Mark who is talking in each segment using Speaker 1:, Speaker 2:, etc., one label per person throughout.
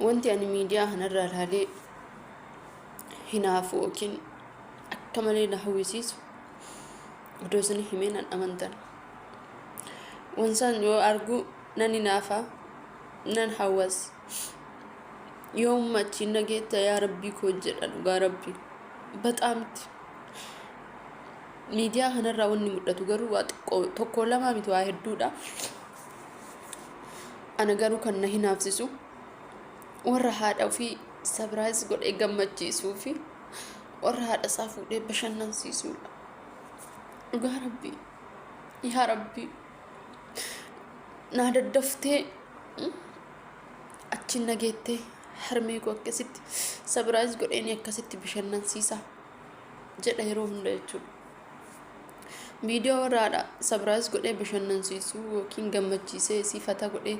Speaker 1: Wanti ani miidiyaa kanarraa ilaalee hinaafu yookiin akka malee na hawwisiisu odoo isin himee nan amantan. Wansaan yoo argu nan hinaafa, nan hawwas. Yoomuma achiin na geetta yaa Rabbii koo jedha dhugaa Rabbii. Baxaamti. Miidiyaa kanarraa wanni mul'atu garuu waa xiqqoo tokko lamaa miti waa hedduudha. Ana garuu kan na hinaafsisu warra haadha ofii sabraayis godhee gammachiisuu fi warra haadha isaa fuudhee bashannansiisuudha. Dhugaa Rabbii yaa Rabbii naa daddaftee achiin na geettee harmee koo akkasitti sabraayis godheeni akkasitti bashannansiisa jedha yeroo hunda jechuudha. Viidiyoo warra haadha sabraayis godhee bashannansiisuu yookiin gammachiisee isii fata godhee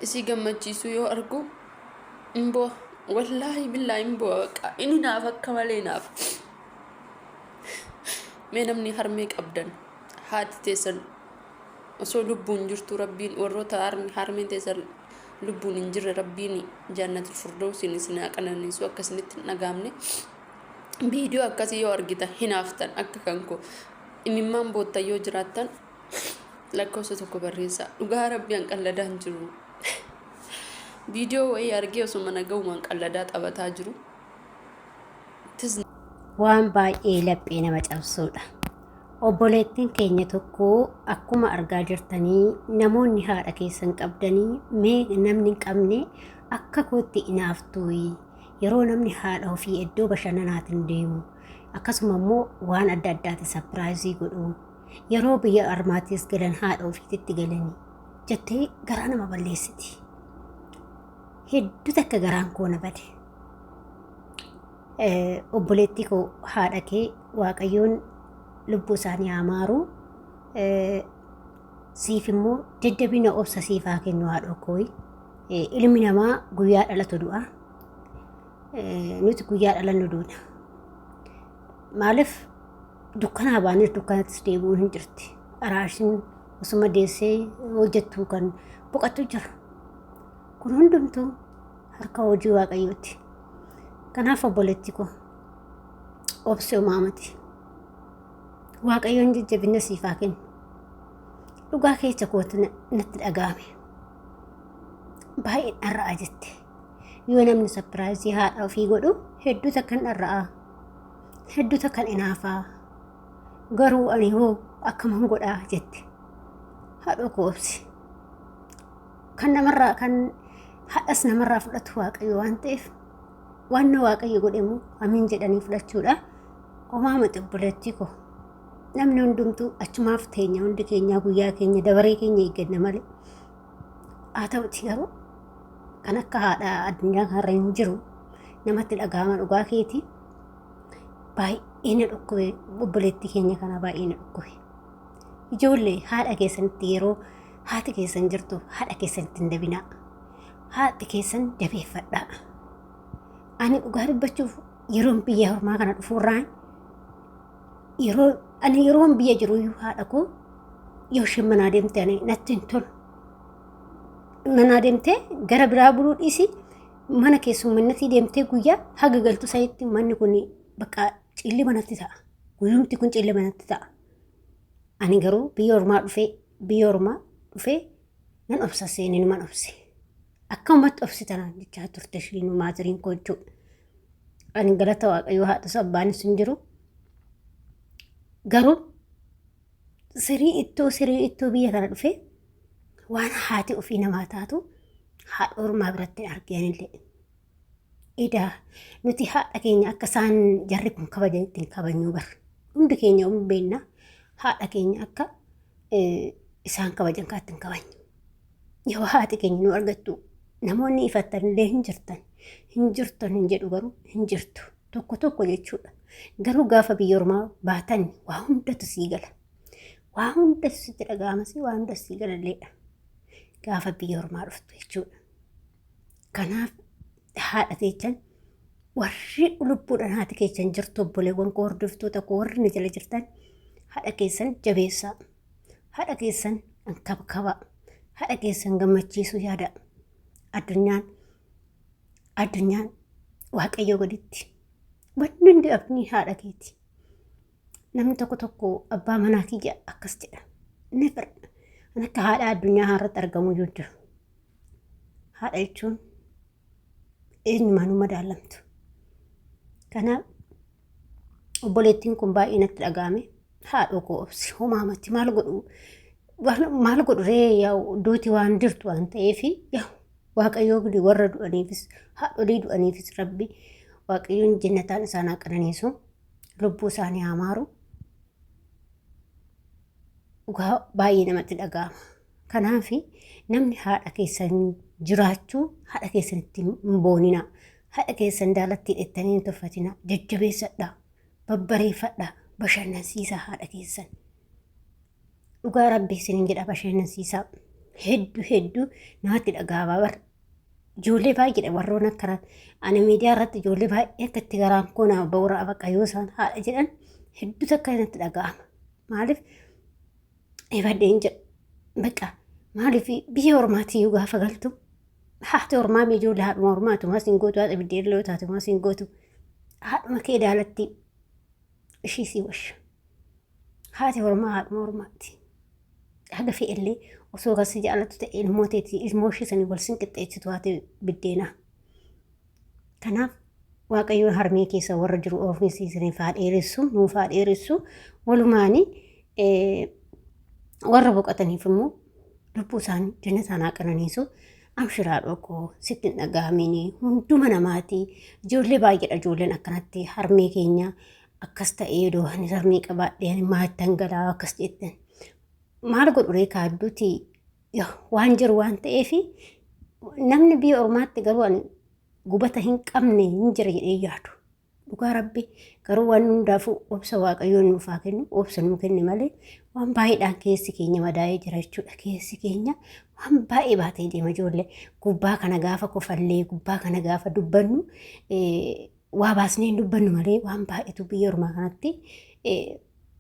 Speaker 1: isii gammachiisuu yoo argu hin bo'a. Wallaahi billaahi hin bo'a bakka inni naaf akka malee naaf. Mee namni harmee qabdan haati teessan osoo lubbuun jirtu rabbiin warroota harmeen teessan lubbuun hin jirre rabbiin jannatul firdawsiin isin haa qananiisu akka isinitti hin dhagaamne. Viidiyoo akkasii yoo argitan hinaaftan akka kan koo imimmaan boottan yoo jiraattan lakkoofsa tokko barreessaa. Dhugaa rabbi an qalladaa hin jiru. Viidiyoo wayii argee osoo mana ga'umaan qalladaa taphataa jiru.
Speaker 2: Waan baay'ee laphee nama cabsuudha. Obboleettiin keenya tokko akkuma argaa jirtanii namoonni haadha keessan qabdanii mee namni hin qabne akka kootti inaaftuuyi. Yeroo namni haadha ofii iddoo bashannanaatiin deemu akkasuma immoo waan adda addaati sapiraayizii godhu yeroo biyya armaatiis galan haadha ofiititti galanii jettee garaa nama balleessiti. Hedduu takka garaan koo na bade. Obboleettii koo haadha kee Waaqayyoon lubbuu isaanii haa maaru. Siif immoo jajjabina obsa siif haa kennu haadhoo koo. Ilmi namaa guyyaa dhalatu du'a. Nuti guyyaa dhalannu duuna. Maaliif dukkanaa baanee dukkanattis deebi'uun hin jirti. Araarsiin osuma deessee hojjettu kan boqattu jira. Kun hundumtuu harka hojii Waaqayyooti. Kanaaf obboleetti koo obsi homaa miti. Waaqayyoon jajjabina siif haa kennu. Dhugaa keessa kootu natti dhaga'ame. Baay'een dharra'a jette. Yoo namni sapiraayizii haadha ofii godhu hedduu takkan dharra'a. Hedduu takkan inaafaa. Garuu ani hoo akkaman godhaa jette. Haadhoo koo obsi. Kan namarraa kan haadhas namarraa fudhatu Waaqayyo waan ta'eef waan Waaqayyo godhe immoo amiin jedhanii fudhachuudha. Homaa miti obboleettii koo. Namni hundumtuu achumaaf teenya hundi keenyaa guyyaa keenya dabaree keenya eegganna malee. Haa ta'uti garuu kan akka haadha addunyaa kanarra hin jiru namatti dhaga'ama dhugaa keeti. Baay'ee na dhukkube obboleettii keenya kana baay'ee na dhukkube. Ijoollee haadha keessanitti yeroo haati keessan jirtu haadha keessanitti hin dabinaa. Haadhi keessan jabeeffadhaa. Ani dhugaa dubbachuuf yeroon biyya ormaa kana dhufuurraan yeroo ani yeroon biyya jiruyyuu haadha koo yoo isheen manaa deemte ani natti hin tolu. Manaa deemtee gara biraa buluu dhiisi mana keessummannatii deemtee guyyaa haga galtu sanitti manni kun bakka cilli manatti ta'a. Guyyumti kun cilli manatti ta'a. Ani garuu biyya ormaa dhufee biyya ormaa dhufee nan obsa seenee numan obse. Akkamumatti obsi tanaan jechaa turte ishiin maatiriin koo jechuudha. Ani galata Waaqayyoo haadhas abbaanis hin jiru. Garuu sirii ittoo biyya kana dhufee waan haati ofii namaa taatu haadha ormaa biratti hin argeenillee. Edaa nuti haadha keenya akka isaan jarri kun kabajanitti hin kabajnu bara. Hundi keenya hin beekna haadha keenya akka isaan kabajan kaatti hin kabajnu. Yoo haati keenya nu argattu namoonni ifattan illee hin jirtan. Hin jirtan hin jedhu garuu hin jirtu. Tokko tokko jechuudha. Garuu gaafa biyya ormaa baatan waa hundatu sii gala. Waa hundatu sitti dhaga'amas waa hundatu sii galalleedha. Gaafa biyya ormaa dhuftu jechuudha. Kanaaf haadha teechan warri lubbuudhaan haati keessan jirtu obboleewwan koo hordoftoota koo warri na jala jirtan haadha keessan jabeessaa. Haadha keessan ankabkabaa. Haadha keessan gammachiisuu yaada. Addunyaan Addunyaan Waaqayyoo gaditti. Wanni hundi abdii haadha keeti. Namni tokko tokko abbaa manaa kiyya akkas jedha. Never. An akka haadha addunyaa irratti argamu iyyuu hin jiru. Haadha jechuun eenyumaanuu madaalamtu. Kanaaf obboleettiin kun baay'ee natti dhaga'ame. Haadhoo koo obsi homaamatti maal godhu maal godhu ree yaa'u duuti waan jirtu waan ta'eef yaa'u Waaqayyoo gidi warra du'aniifis haadholii du'aniifis rabbi Waaqayyoon jennataan isaan haa qananiisu lubbuu isaanii haa maaru. Dhugaa baay'ee namatti dhaga'ama. Kanaaf namni haadha keessan jiraachuu haadha keessanitti hin boonina. Haadha keessan daalatti hidhettanii hin tuffatina. Jajjabeessadha. Babbareeffadha. Bashannansiisaa haadha keessan. Dhugaa rabbi isiniin jedha bashannansiisaa. Hedduu hedduu namatti dhaga'ama bar. Ijoollee baay'eedha warroon akkana. Ani miidiyaa irratti ijoollee baay'ee akka itti garaan koo naa ba'uura baqa yoo isaan haadha jedhan hedduu takka natti dhaga'ama. Maaliif ifadheen jedhu baqa maaliif biyya ormaatii yoo gaafa galtu haati ormaa mi ijoollee haadhuma ormaatu maas hin gootu haadha biddeellee yoo taate maas hin gootu haadhuma kee daalatti ishii sii washa. Haati ormaa haadhuma ormaati. Haga fe'ellee osoo kan si jaallattu ta'e ilmoo teeti ilmoo ishee sanii wal sin qixxeessitu haati biddeenaa. Kanaaf Waaqayyoon harmee keessa warra jiru ofiis isiniif haa dheeressu nuuf haa dheeressu walumaani warra boqotaniif immoo lubbuu isaanii jannataan haa qananiisu. Amshir haadhoo koo sitti hin dhaga'amini hunduma namaati ijoollee baay'eedha ijoolleen akkanatti harmee keenya akkas ta'ee odoo ani harmee qabaadhee ani maattan galaa akkas jettan maal godhu ree kaadduuti waan jiru waan ta'eef namni biyya ormaatti garuu ani gubata hin qabne hin jira jedhee yaadu. Dhugaa rabbi garuu waan hundaafuu obsa waaqayyoon nuuf haa kennu obsa nuu kenne malee waan baay'eedhaan keessi keenya madaa'ee jira jechuudha. Keessi keenya waan baay'ee baatee deema ijoollee gubbaa kana gaafa kofallee gubbaa kana gaafa dubbannu waa baasnee hin dubbannu malee waan baay'eetu biyya ormaa kanatti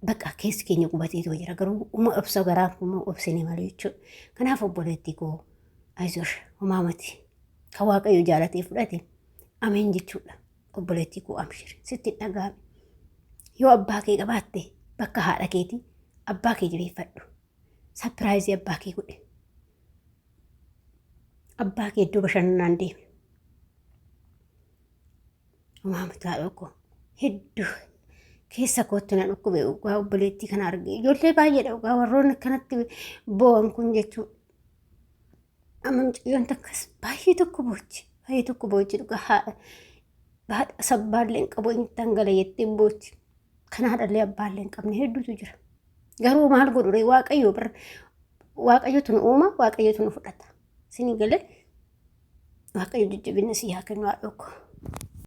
Speaker 2: bakka keessi keenya gubateetu jira garuu uma obsa garaa uma obsine malee jechuudha. Kanaaf obboleettii koo ayizosh homaa miti kan waaqayyo jaalatee fudhate ameen jechuudha. Obboleettii koo amshir sitti hin dhaga'ame. Yoo abbaa kee qabaatte bakka haadha keetii abbaa kee jabeeffadhu. Sapiraayizii abbaa kee godhe. Abbaa kee iddoo bashannanaan deeme. Homaa miti haadha koo hedduu keessa kootti na dhukkube dhugaa obboleettii kana arge. Ijoollee baay'eedha dhugaa warroonni akkanatti boo'an kun jechuudha. Amma mucayyoon takkas baay'ee tokko boochi. Baay'ee tokko boochi dhugaa haadha. Haadha sabbaallee hin qabu inni dangala jettee boochi. Kan haadhallee abbaallee hin qabne hedduutu jira. Garuu maal godhu ree waaqayyo bira waaqayyotu nu uuma waaqayyotu nu fudhata. Isinii galee waaqayyo jajjabina si haa kennu haadha koo.